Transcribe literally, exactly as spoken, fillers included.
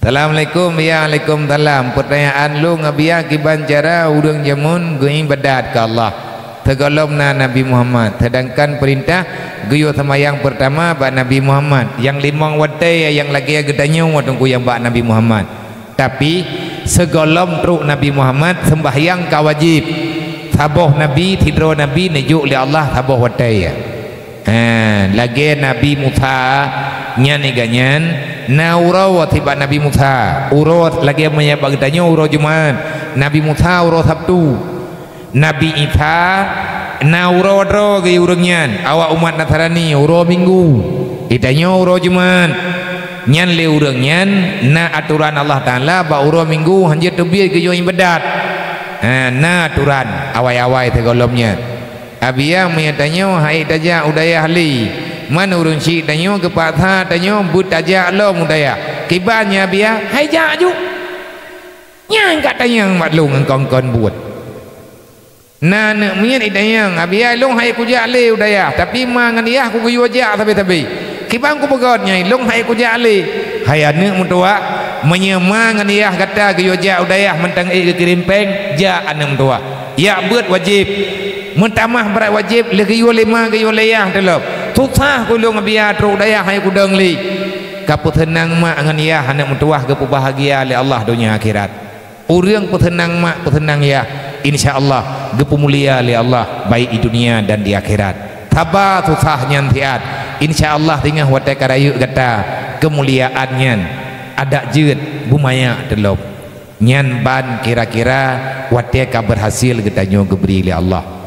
Assalamualaikum, ya, waalaikumsalam. Peutanyaan lôn, Abiya, kiban cara ureuëng jameun geuibadat keu Allah, sigohlom na Nabi Muhammad, seudangkan peurintah geuyue seumayang peurtama bak Nabi Muhammad, nyang limong watée nyang lagée geutanyoe teungku nyang bak Nabi Muhammad. Tapi, sigohlom trok Nabi Muhammad, seumbahyang ka wajéb. Saboh nabi, sidroe nabi neujok lé Allah saboh watée. Ha, lagée Nabi Musa nyan, iga nyan na uroe sibak Nabi Musa. Uroe lagée meunyoe bak geutanyoe uroe Jumat, Nabi Musa uroe Sabtu. Nabi Isa na uroe droe geuh ureuëng nyan, awak umat Nasrani uroe Minggu. Geutanyoe uroe Jumat. Nyan lé ureuëng nyan na atoran Allah Taala bak uroe Minggu hanjeuet teubiet geuyue ibadat. Ha, na atoran awai-awai sigohlom nyan. Abiya, meunyoe tanyoe han ék tajak u dayah lé, man ureuëng syiek tanyoe geupaksa tanyoe beutajak lom u dayah. Kiban nyan, Abiya, hai jak ju. Nyan ka tanyong bak lôn ngon kon-kon buet. Na aneuëk miet itanyong, "Abiya, lôn han ék kujak lé u dayah, tapi ma ngon yah kugeuyue jak sabe-sabe. Kiban kupeugét nyan, lôn han ék kujak lé." Hai aneuëk meutuwah, meunyoe ma ngon yah gata geuyue jak u dayah mantong ék geukirém péng, jak aneuëk meutuwah. Jak beuet wajéb. Meutamah brat wajéb lheueh geuyue lé ma geuyue lé yah teulom. Susah ulôn, Abiya, trok u dayah han ék kudong lé. Ka peuseunang mak ngon yah aneuëk meutuwah geupeubahgia lé Allah donya akhirat. Ureuëng peuseunang mak peuseunang yah, insya Allah geupeumulia lé Allah baik di dunia dan di akhirat. Saba susah nyan siat, insya Allah singoh watée ka rayeuk gata keumuliaan nyan adak jeuet beumanyak teulom. Nyan ban kira-kira watée ka beurhasil geutanyoe geubri lé Allah.